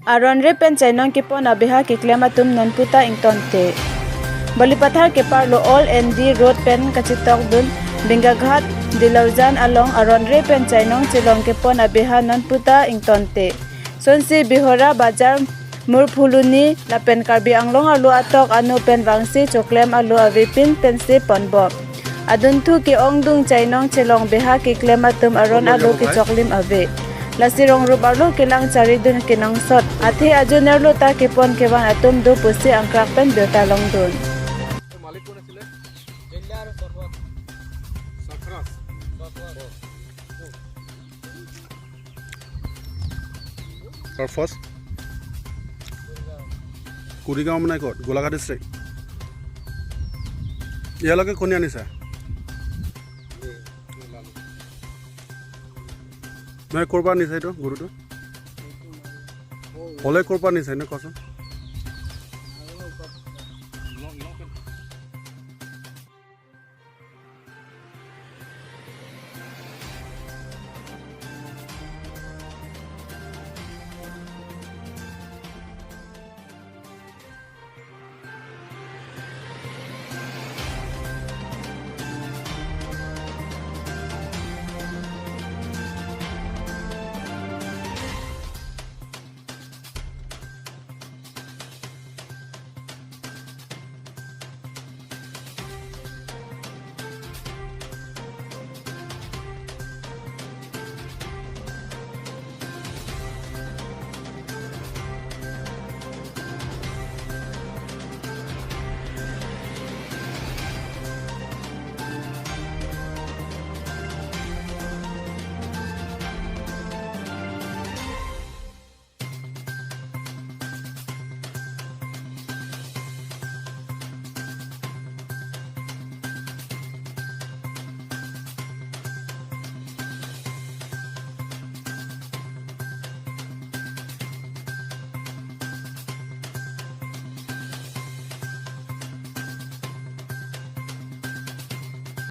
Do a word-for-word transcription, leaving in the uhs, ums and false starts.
Aron re pen chainong kepon abeha keklem atum nonputa ingtonte. Balipathar keparlo All N D Road pen kachetokdun Bingaghat Dilaujan along aron re pen chainong chelong kepon abeha nonputa ingtonte. Sonsi Bihora Bazar, Murphuloni lapen Karbi Anglong arlo atok ano pen vangsi choklem alo avepin pensi ponbom. Adunthu ke-ongdung chainong chelong beha keklem atum aron alo kechoklim ave. Lasi rongrup arlo kelang charidun kenangsot athe ajonerlo ta kepon kevan atum do pusi angkrak pen birta longdun. Sarfraz? কুড়িগাঁও মানে ক'ত? গোলাঘাট ডিষ্ট্ৰিক্ট। ইয়ালৈকে কোনে আনিছা? মানে ক'ৰ পৰা আনিছা এইটো গৰুটো? হ'লে ক'ৰ পৰা আনিছা এনে কোৱাচোন?